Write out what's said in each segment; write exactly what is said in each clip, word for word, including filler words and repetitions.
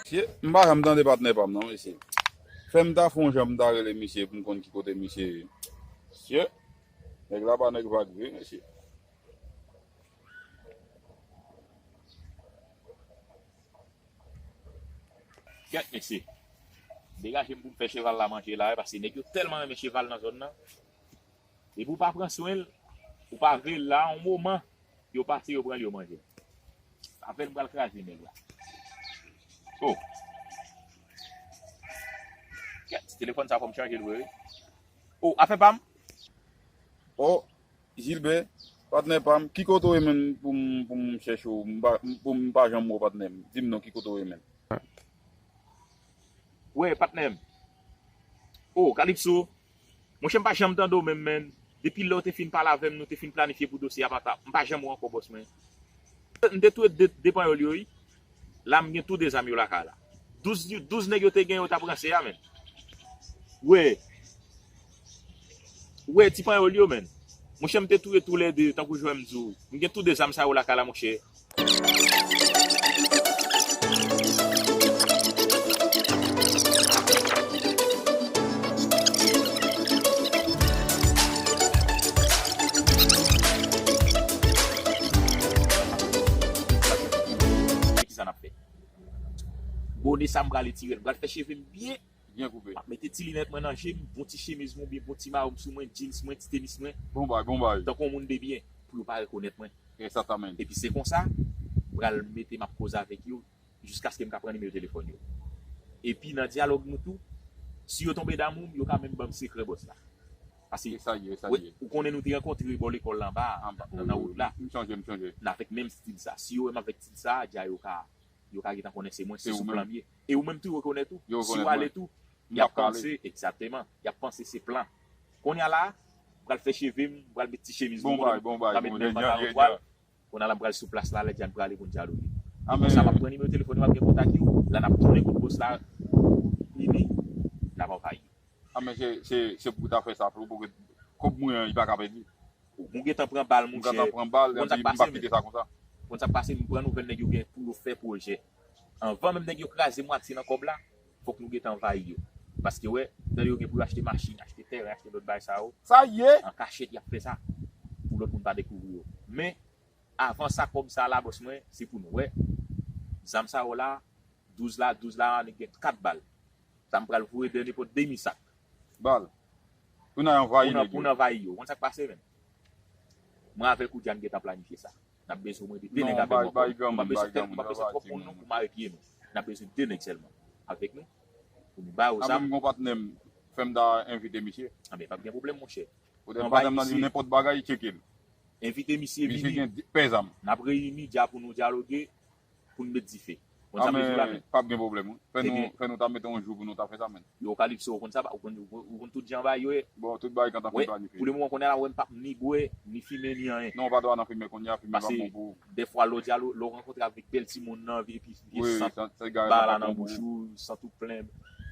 Mesye, m pa janm tande patnè pa m non, mesye. Fè m ta fè yon jan m ta rele misye pou m konn ki kote misye ye. Mesye, nèg la pa nèg vag vre, mesye. Kèt, mesye. Degaje m pou m fè cheval la manje la, paske nèg yo tèlman renmen cheval nan zòn nan. Depi w pa pran swen l, ou pa veye l la, yon moman, yo pase, yo pran l, yo manje l. Avè l m pral kraze nèg la. Oh. Kèt, ti telefòn sa fò m chanje l vre, wi. Oh, afè pa m. Oh, Jilbè, patnè pa m, ki kote w ye menm pou m, pou m chèche w, m pa, pou m pa janm wè w, patnè m? Di m non, ki kote w ye menm? Wè, patnè m. Oh, Calypso. Monchè, m pa janm tande w menm, menn. Depi lè w te fin pale avè m, nou te fin planifye pou dosye a, m pa ta, m pa janm wè w ankò, bòs mwen. M te touye de, de panyòl yo, wi. La, m gen tou de zam yo lakay la. Douz, douz nèg yo te gen, yo t ap ranse a, menn. Wè. Wè, ti panyòl yo, menn. Monchè, m te touye toulède, tankou jwè m di w. M gen tou de zam sa yo lakay la, monchè. Kisa n ap fè? Bone sa m pral etire l. M pral fè cheve m byen. Byen koupe. M ap mete ti linèt mwen nan je m, bon ti chemiz mwen oubyen bon ti mayo m sou mwen, jeans mwen, ti tenis mwen. Bon bay, bon bay. Tankou yon moun de byen, pou yo pa rekonèt mwen. Exactamente. Epi se konsa, m pral mete m ap koze avèk yo, jiskaske m ka pran nimewo telefòn yo. Epi nan dyalòg nou tou, si yo tonbe damou m, yo ka menm ban m sekrè bòs la. Paske, e sa ye, e sa ye, ou konnen nou te rankontre bò lekòl la anba a, nan, nan wout la. M chanje, m chanje. N avèk menm stil sa. Si yo wè m avèk stil sa, dja yo ka, yo ka gentan konnen se mwen, se sou plan m ye. E ou menm tou, yo rekonèt ou. Si w ale tou, y ap panse, egzakteman, y ap panse se plan. Kounye a la, m pral fè cheve m, m pral met ti chemiz mwen, m pral met menm pantalon vwal. Kounye a la, m pral sou plas la, lè djan prale pou n dyaloge. E konsa, m ap pran nimewo telefòn yo, m ap gen kontak yo. Lè n ap tounen kout bòs la, vini, n ap anvayi. A, men se, se, se pou w ta fè sa, pou, pou kòb mwen an, li pa ka pèdi. Ou, ou gentan pran bal, monchè. M gentan pran bal, epi m pa kite sa konsa. Ou konn sa k pase, m pran nouvèl nèg yo gen pou yo fè pwojè. Anvan menm nèg yo kraze mwatye nan kòb la, fòk nou gentan anvayi yo. Paske, wè, tande yo gen pou yo achte machin, achte tèren, achte lòt bagay sa yo. Sa ye? An kachèt, y ap fè sa. Pou lòt moun pa dekouvri yo. Men, avan sa, kòb sa la, bòs mwen, se pou nou. Wè, zam sa yo la, douz la, douz la, nèg gen kat bal. Sa m pral voye de nenpòt demi sak. Bal. Pou n al anvayi nèg yo. Pou n anvayi yo. Ou konn sa k pase, menm? Mwen avèk ou, dja n gentan planifye sa. N ap bezwen mwen de, de nèg avèk mwen. Ou pa bezwen tèl, ou pa bezwen twòp moun non pou mare pye nou. N ap bezwen de nèg sèlman avèk nou. Pou nou ba yo zam. A, menm gon patnè m, fè m ta envite misye. A, men p ap gen pwoblèm, monchè. Ou te patnè m nan di nenpòt bagay, tcheke l. Envite misye vini. Misye gen pè zam. N ap reyini dja pou nou dyaloge, pou n met dife. Konn sa m vle di w la, men. P ap gen pwoblèm, wi. Fè nou, fè nou ta mete yon jou pou nou ta fè sa, menn. Yo, Calypso, ou konn sa, ou konn, ou konn tout jan bagay yo ye. Bon, tout bagay gentan fin planifye. Pou le moman, kounye a la, wè m p ap ni bwè, ni fimen, ni anyen. Non, ou pa dwe nan fimen kounye a, fimen pa bon pou ou. Paske dèfwa, lè w dyalo-, lè w rankontre avèk bèl timoun nan, epi, epi sant ba la nan bouch ou, sant ou plen,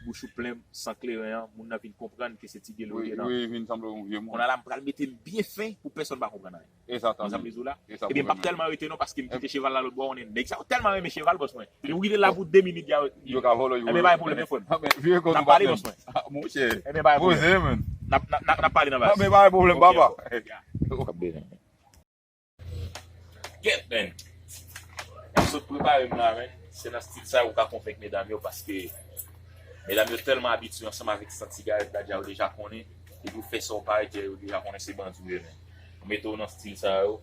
bouch ou plen, san kleren an, moun nan vin konprann ke se ti gelo ou ye nan. Wi, wi, vin sanble yon vye moun. Kounye a la, m pral mete m byen fen pou pèsonn pa konprann anyen. Egzakteman. Konn sa m vle di w la? Ebyen, m p ap tèlman rete non, paske m kite cheval la lòt bò, konnen nèg sa yo tèlman renmen cheval, bòs mwen. Li rete la pou de minit, yo ka vòlò yo. Ebyen, pa gen pwoblèm, frè m. N ap pale, bòs mwen. Monchè. Ebyen, pa gen pwoblèm. Poze, menn. N ap, n ap, n ap, n ap pale nan baz. Ebyen, pa gen pwoblèm, papa. Gèt, menn. M ap sot prepare m la, menn. Se nan stil sa ou ka konvenk medam yo, paske medam yo tèlman abitye ansanm avèk sant sigarèt la, dja yo deja konnen. Depi w fè sa w parèt, dja yo deja konnen se bandi w ye, menn. Ou mete w nan stil sa yo,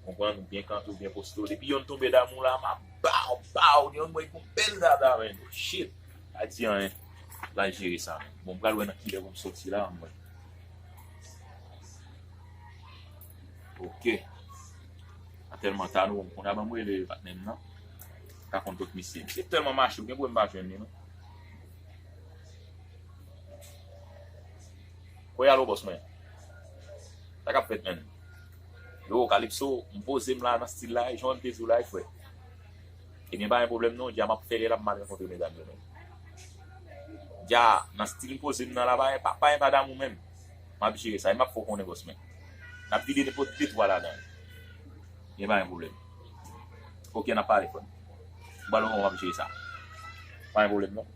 konprann, ou byen kante, ou byen poste w. Depi yonn tonbe damou la, m ap ba w, ba w, yonn mwen gon bèl dada, menn. Oh, shit. Pa di anyen. Pral jere sa, menn. Bon, m pral wè nan kilè pou m soti la, mwen. Ok. A tèlman ta nou, bon, kounye a ban m rele patnè m nan. Ka konn tout misye. Misye tèlman mache, ou gen pou wè m pa jwenn li, non. Kounye a lo bòs mwen. Sa k ap fèt, menn? Yo, Calypso, m poze m la nan stil la, e jan w te di w la, e frè. Ebyen, pa gen pwoblèm non, dja m ap fè lè l ap mal rankontre medam yo menm. Dja, nan stil poze m nan la, pa, pa, pa gen pa damou menm. M ap jere sa, e m ap fè w konnen bòs mwen. N ap vide nenpòt de twa ladan yo. Ebyen, pa gen pwoblèm. Oke, n ap pale frè m. Ba l yon, m ap jere sa. Pa gen pwoblèm non.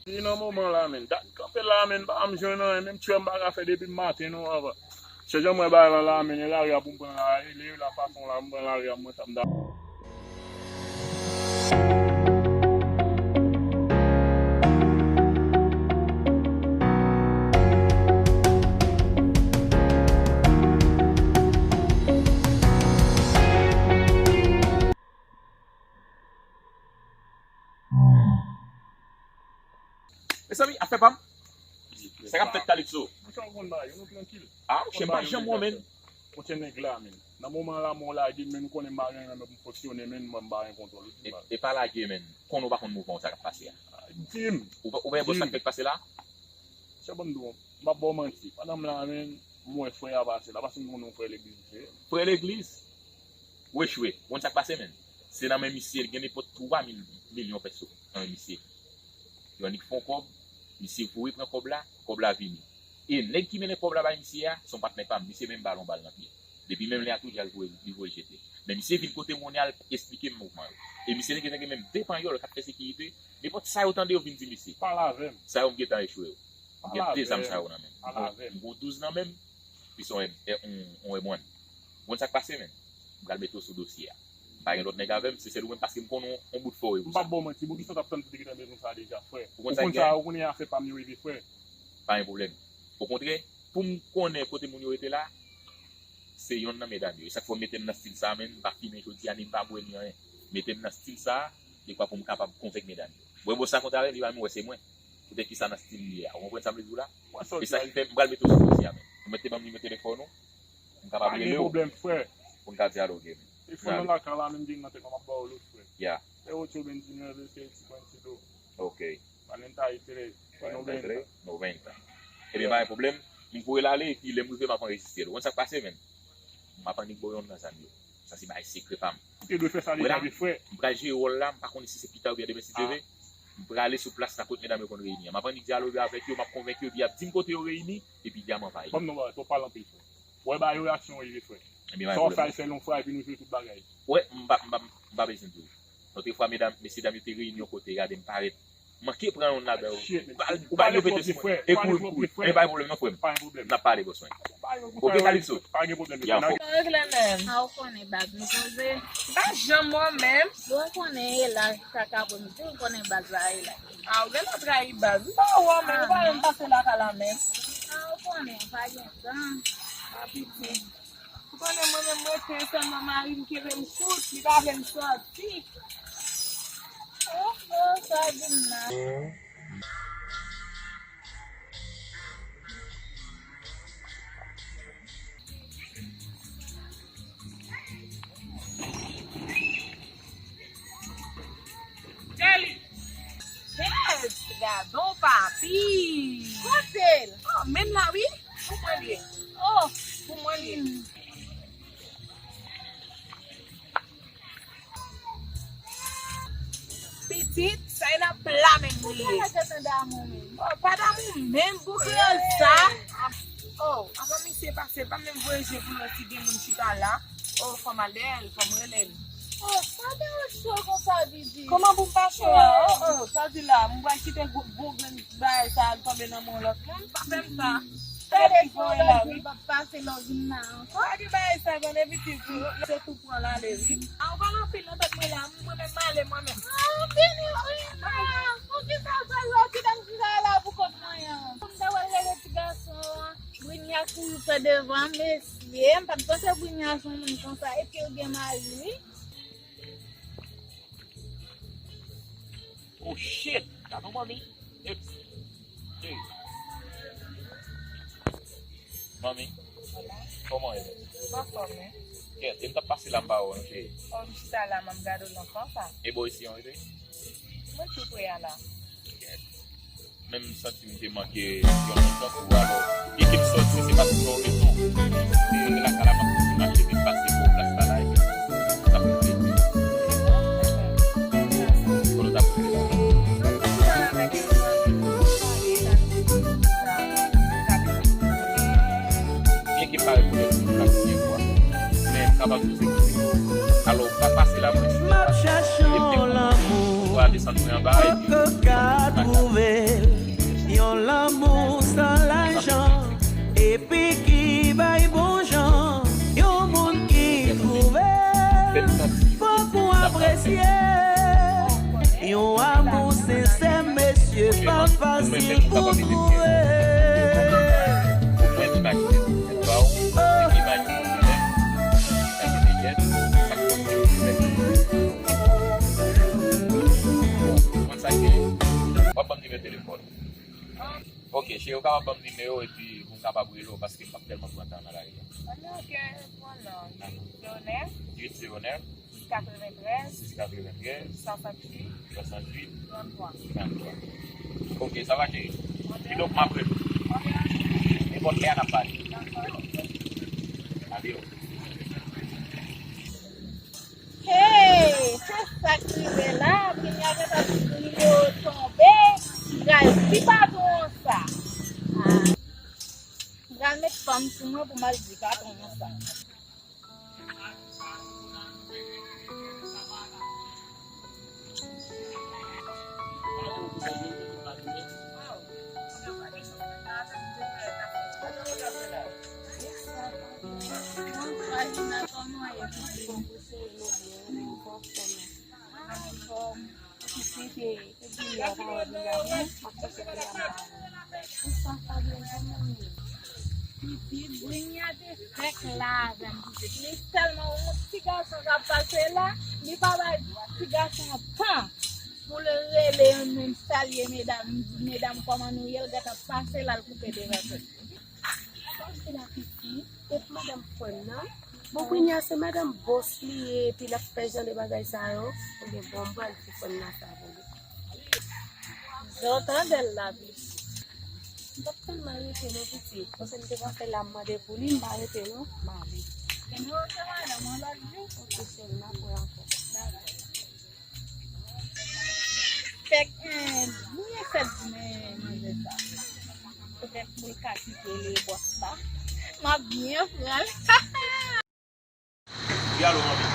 Li nan moman la, menn. Dat m kanpe la, menn, m pa janm jwenn anyen. Menm tchwè m pa ka fè depi maten non, papa. Chè jan m wè bagay la la, menn, e lari a pou m pran la, e lè la fason la, m pran lari a, m wè sa m ta. Mezanmi, afè pa m. Sa k ap fèt, Calypso? Monchè, ou konn bagay yo, nou trankil. Ah, monchè, m pa janm wè w, menn. Monchè, nèg la, menn. Nan moman la, mwen lage, menn, ou konnen m pa gen, men pou m fonksyone, menn, mwen m pa gen kontwòl. E, e pa lage, menn. Konnen ou pa konn mouvman w, sa k ap pase a. Ah, di m. Ou pa, ou pa wè sa k fèk pase la? Chè, ban m di w, m p ap ba w manti. Pandan m la, menn, m wè frè a pase la, paske m konnen yon frè legliz li se. Frè legliz? Ou echwe. Ou konn sa k pase, menn? Se nan men misye, gen nenpòt twa mil milyon pèso nan men misye. Yo annik fè yon kòb, misye voye pran kòb la, kòb la vini. E nèg ki mennen kòb la bay misye a, se yon patnè pa m, misye menm ba l yon bal nan pye. Depi menm lè a tou, dja l voye, li voye l jete. Men misye vin kote m kounye a, l esplike m mouvman yo. E misye te gentan gen menm de panyòl k ap fè sekirite. Nenpòt sa yo tande, yo vin di misye. Pale avè m. Sa yo m gentan echwe yo. M gen de zam sa yo nan men m. Pale avè m. M gen douz nan men m, pi se yon, yon, yon M one. Ou konn sa k pase, menn? M pral mete w sou dosye a. M pa gen lòt nèg avè m, se sèl ou menm paske m konnen w yon bout fò w ye pou sa. M p ap ba w manti, poukisa w t ap tann pou te gentan bezwen sa deja, frè? Ou konn sa, ou konnen afè pa m yo rive, frè. Pa gen pwoblèm. Okontrè, pou m konnen kote moun yo rete la, se yonn nan medam yo. E sa k fè w mete m nan stil sa a, menn, m pa fimen jodi a, ni m pa bwè, ni anyen. Mete m nan stil sa a, dekwa pou m kapab konvenk medam yo. Wè bòs la kontre avè m, li pa menm wè se mwen. Poutèt ki sa nan stil li ye a. Ou konprann sa m vle di w la? E sa ki fè m pral mete w sou dosye a, menn. Ou mèt te ban m nimewo telefòn ou? M kapab rele w? Pa gen pwoblèm, frè. Pou n ka dyaloge, menn. Telefòn nan lakay la, menm gen nan tèt mwen, m ap ba w li, frè. Ya. Zero two twenty-nine, six point two. Ok. Cuarenta y tres, cuarenta y tres, noventa. Ebyen, pa gen pwoblèm. M voye l ale, epi lè m rive, m ap anrejistre l. Ou konn sa k pase, menn? M ap annik ba w yonn nan zam yo. Sa se bagay sekrè pa m. Ou te dwe fè sa deja, wi, frè. M pral jere wòl la, m pa konnen si se pita oubyen demen si Dye vle. M prale sou plas la kot medam yo konn reyini an. M ap annik dyaloge avèk yo, m ap konvenk yo, epi y ap di m kote yo reyini, epi dyaman pa ye. Ban m non bagay, fò w pale anpil, frè. Wè bagay yo reyaksyon yo ye, frè. Ebyen, pa gen pwoblèm. Sa w fè, fè l yon fwa, epi nou jwe tout bagay. Wè, m pa, m pa, m pa bezwen di w. Lòt fwa, medam, mesye dam yo te reyini yon kote, gade m parèt. Manke pran youn ladan yo. Ou pale, ou pale twòp vit, frè. Ou pale twòp vit, frè. E pa gen pwoblèm non, frè m. Pa gen pwoblèm. N ap pale, bòs mwen. Oke, Calypso. Pa gen pwoblèm, mesye. N ap fè. Sa w regle menm? A, ou konnen baz, nou poze. M pa janm wè w menm. Bon, ou konnen e laj chak apremidi, ou konnen baz la e laj. A, ou genlè trayi baz. M pa wè w menm, ou pa menm pase lakay la menm. A, ou konnen, pa gen tan. A, piti. Ou konnen mwen menm, mwen rete sèlman, mari m kenbe m kout, li pa vle m sòti. Oh, oh, sa di m nan. Jelly! Yes! Gadon papi! Kote l? Oh, menm la wi! Pou mwen l ye. Oh! Pou mwen l ye. Pitit, sa e nan pla menm li ye. Poukisa l gentan damou menm? Oh, pa damou menm pou kreyòl sa. Oh, avan misye pase, l pa menm voye je pou l wè si gen moun chita la. Oh, fò m ale l, fò m rele l. Oh, pa te cho konsa, Didi. Kòman pou m pa cho a? Oh, oh, sa di la, m pral kite gwo, gwo grenn bagay sa al tonbe nan men yon lòt moun? Pa fè m sa. Gade fò w la, wi. L p ap pase lè w vin la ankò. Pa gen bagay sa, tande pitit, wi. Se tou pran l ale, wi. A, ou pale anpil nan tèt mwen la, mwen menm m ale, mwen menm. A, vini, wi, ma. Poukisa w fè lòt ti dam ki la pou kont mwen an? M ta pral rele ti gason an. Brinya kouri fè devan, mesye. M pa t panse Brinya se yon moun konsa. Epi l gen mari, wi. Oh shit! Gade yon manmi. Eps. Hey. Manmi, kòman w ye? M anfòm wi. Kèt, e m t ap pase la m pa wè w non cheri. O, m chita la, m ap gade w lontan sa. E bò isi an w rete? Mwen tou pre a la. Kèt. Menm m santi m te manke yon moun tankou w, alò, byen ke m sòti, se pa pou yon rezon. Se lakay la m ap soti mache vin pase bò plas la la, epi m ap rive. Kote w t ap rive la? Byen ke m pa rekonèt ou pou la premyè fwa, men m kapab di w se kote. Alò, pa pase la mwen. M ap chache yon lanmou poko ka twouve l, yon lanmou san lajan, epi ki bay bon jan, yon moun ki twouve l, fòk ou apresye. Yon amou sensè, mesye, pa fasil pou twouve. Ou konn sa k gen, w ap ban m nimewo telefòn. Ok, cheri, ou kapab ban m nimewo epi pou m kapab rele w, paske m p ap tèlman pran tan nan lari a. Ok, pran non. Uit zewo nèf. Uit zewo nèf. Sis katreventrèz. Sis katreventrèz. Swasanntuit. Swasanntuit. Tranntwa. Tranntwa. Ok, sa va, cheri? Ok. Kidonk, m ap rele w. Ok. Nenpòt lè a n ap pale. Dakò. Adios. Hey, se sa k rive la. Kounye a gentan nimewo tonbe. M pral di patwon an sa. Ah. M pral met fanm sou mwen pou m al di patwon an sa. Pitit e, e byen pa obliga mwen, m ap chèche pou la mari. Ou pa ka byen zanmi. Pitit, Britney te fèk la avè m pitit. Li tèlman wont, ti gason k ap pase la, li pa bay ti gason an tan pou l rele youn menm salye medam, li di, "Medam, kòman nou ye?" L gentan pase la, l koupe devan tèt li. Sa w se la pitit, epi madanm frè m nan. Bon, kounye a se madanm bòs li ye, epi l ap fè jan de bagay sa yo. Ebyen, bon, m pral di frè m nan sa pou li. Jan w tande l la, pitit. M p ap tèlman rete non, pitit. Paske m te panse la m mande pou li, m pa rete non, m ale. Nimewo se madanm mwen lòt jou. Ok, cheri, m ap wè ankò. Dakò. Fèk, eh, bouye fèt men manzè sa. Petèt pou l ka kite le bòs la. M ap byen pran l. Wi, alo, manmi.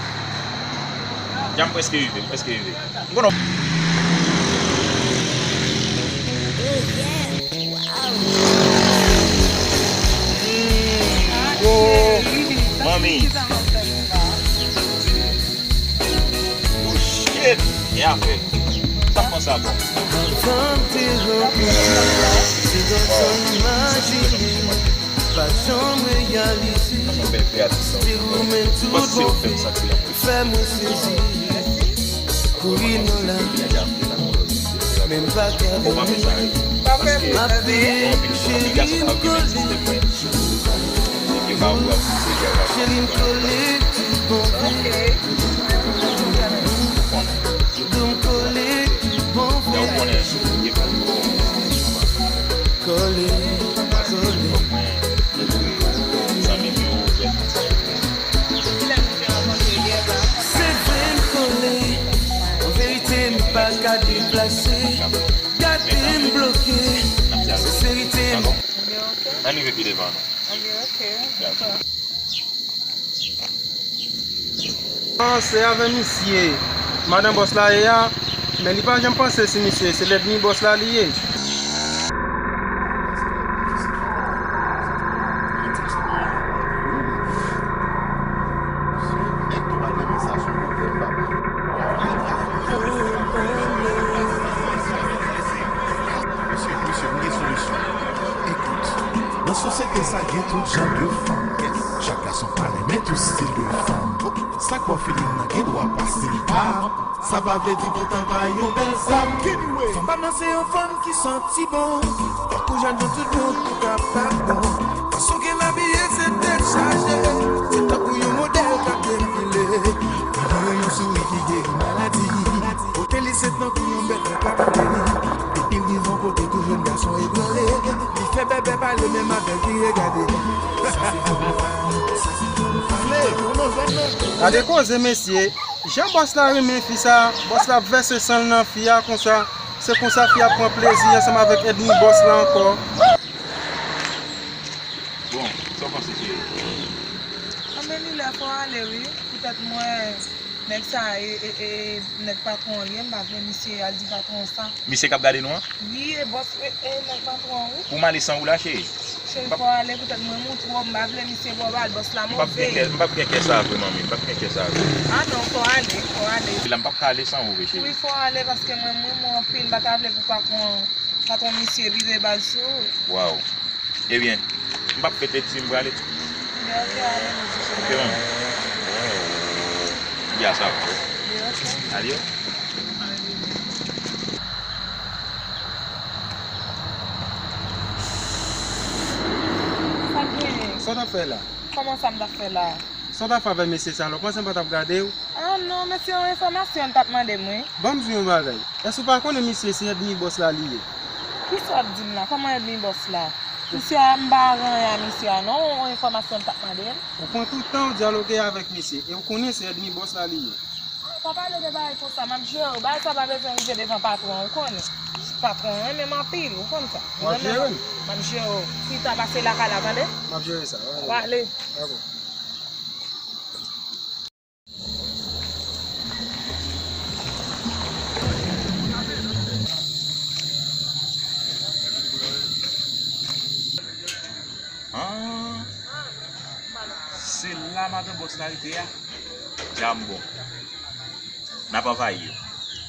Dja m prèske rive, m prèske rive. M konnen. Oh, manmi. Oh, shit. E apre. Sa pran sa bon. Avan m te rankontre w, se gason imajine, pa janm reyalize. Se ou menm tout bon vre, fè mwen sezi. Kouri nan lari, men m pa ka vini. M ap veye, cheri m kole. Cheri m kole tout bon vre. Kidonk kole tout bon vre. Kole, kole. Se vre m kole, an verite m pa ka deplase. Gade m bloke, senserite m. Ann rive pi devan non. Ok, ok. Non, se avè misye madan bòs la ye a, men li pa janm panse si misye se lènmi bòs la li ye. Mesye, mesye, m gen solisyon. Ekout, nan sosyete sa gen tout jan de fanm. Chak gason pa renmen tout stil de fanm. Sa k ba w feeling nan gen dwa pase l pa. Sa pa vle di poutan pa yon bèl zam. Fanm pa m nan se yon fanm ki santi bon. Fòk ou jwenn yon tout moun pou kapab bon. Paske w gen labi Gade koze, mesye. Jan bòs la renmen fi sa, bòs la ap vèse san l nan fi a konsa. Se konsa fi a ap pran plezi ansanm avèk èdmi bòs la ankò. Bon, sa w panse, cheri? Anben, li lè fò ale, wi. Poutèt mwen, nèg sa, e, e, e, nèg patwon an li ye, m pa vle misye al di patwon an sa. Misye k ap gade nou an? Wi, e bòs, e, e nèg patwon an, wi. Pou m ale san ou la, cheri? Cheri, fò w ale, poutèt mwen, m ou twò, m pa vle misye ba w bal, bòs la move. M p ap gen kè, m p ap gen kè sa vre, manmi, m p ap gen kè sa vre. A non, fò w ale, fò w ale. La, m p ap ka ale san ou vre, cheri. Wi, fò w ale, paske mwen, m renmen w anpil, m pa ta vle pou patwon an. Patwon misye vire bal sou ou. Waw. Ebyen, m p ap fete ti, m prale. Ebyen, oke, ale, nou di cheri. Oke, manmi. Di a sa. Ebyen, oke. Adios. Sa k genyen? Sa w t ap fè la? Kòman sa m t ap fè la? Sa w t ap fè avèk mesye sa la? Ou panse m pa t ap gade w? Ah non, mesye, yon enfòmasyon l t ap mande m, wi. Ban m di w yon bagay. Èske w pa konnen misye se èdmi bòs la li ye? Kisa w ap di m la? Kòman èdmi bòs la? Misye a, m pa ranyen a misye a, non. Yon enfòmasyon l t ap mande m. Ou pran tout tan w dyaloge avèk misye, e w konnen se èdmi bòs la li ye. Ah, pa pale de bagay konsa, m ap jere w. Bagay sa pa bezwen rive devan patwon, ou konnen. Patwon an renmen m anpil, ou konn sa. W ap jere m? M ap jere w. Chita pase lakay la, tande? M ap jere sa, w ale. W ale. Dakò. Ah, se la madan bòs la rete a? Djam bon. N ap anvayi yo.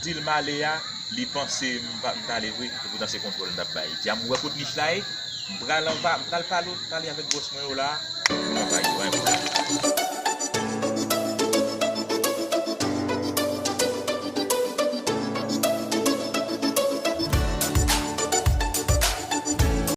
Di l m ale a, li panse m pa, m t ale vre, epoutan se kontwòl m t ap bay. Djam, ou wè kot nich la ye? M pral anva, m pral pale, pale avèk bòs mwen yo la. Pou m anvayi yo, pa gen pwoblèm.